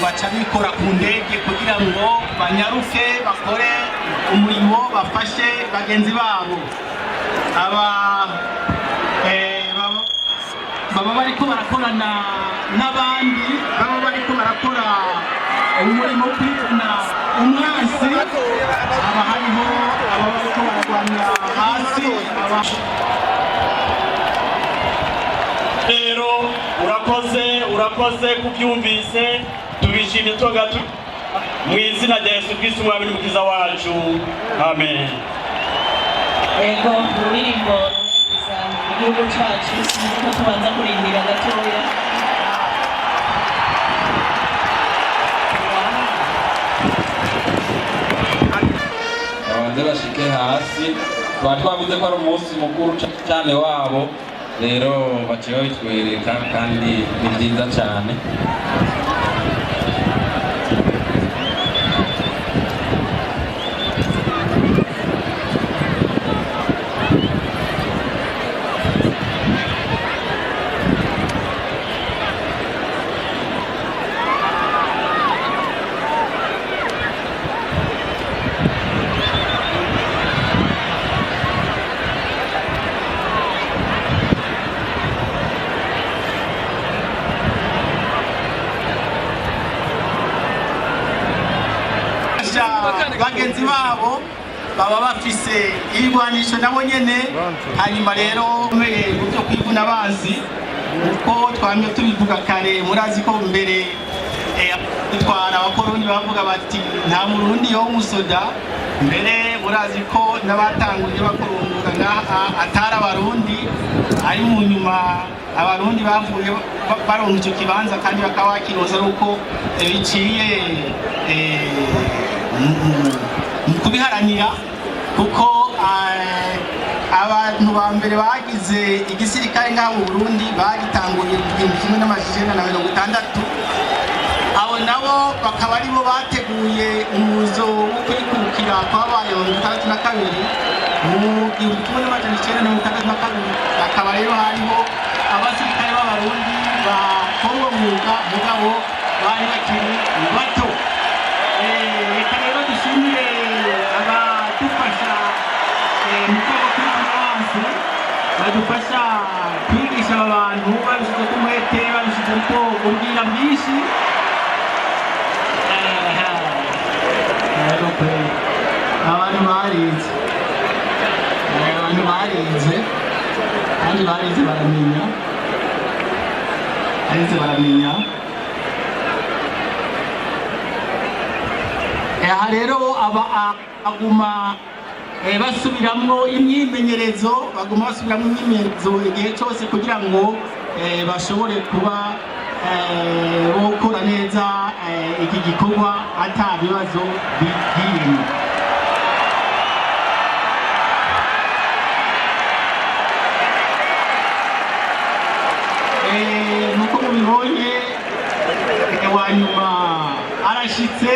Baca bikora ku ndege kugira ngo banyaruke bakore umurimo, bafashe bagenzi babo. Aba baba bariko barakorana n'abandi, baba bariko barakora umurimo wo kwivuna umwansi. Haba hariho ababa bariko baragwanira hasi aba Rero urakoze, urakoze kubyumvise, tubishimye toga mu izina rya Yesu Kristo, Umwami n'Umukiza wacu, amen. Ego, ururirimbo ruherekeza igihugu cacu, sinzi ko tubanza kurindira gatoya. Babanze bashike hasi. Twari twavuze ko ari umunsi mukuru cyane wabo, rero baciye babitwereka kandi ni byiza cyane. Bagenzi babo baba bafise ibigwanisho nabo nyene. Hanyuma rero mu byo kwivuna abansi, uko twamye tubivuga kare, murazi ko mbere dutwara abakoroni bavuga bati: "Nta Murundi yo musoda." Mbere murazi ko n'abatanguye bakurunguka ngaha atari Abarundi, ari mu nyuma Abarundi bavuye baronka ico kibanza, kandi bakaba bakiroza ari uko biciye mu kubiharanira, kuko abantu ba mbere bagize igisirikare ngaha mu Burundi bagitanguye mu 1960. Abo nabo bakaba aribo bateguye umuzo wo kwikukira kwabaye mu 62, mu 1962. Bakaba rero hariho abasirikare b'Abarundi bakora uwo mwuga, mugabo bari bakiri bato. Reka rero dushimire abadufasha mu rwego rw'amabansi, badufasha kwigisha aba bantu babishyize ku mwete, babishyize ko ubwira bwinshi. Yego kweli, abantu barize, abantu barize kandi barize baramenya, barize baramenya. Aha rero aba aguma basubiramwo imyimenyerezo, baguma basubiramwo imyimenyerezo igihe cyose kugira ngo bashobore kuba bokora neza iki gikorwa ata bibazo bigiyemo. Nkuko mubibonye, wa nyuma arashitse.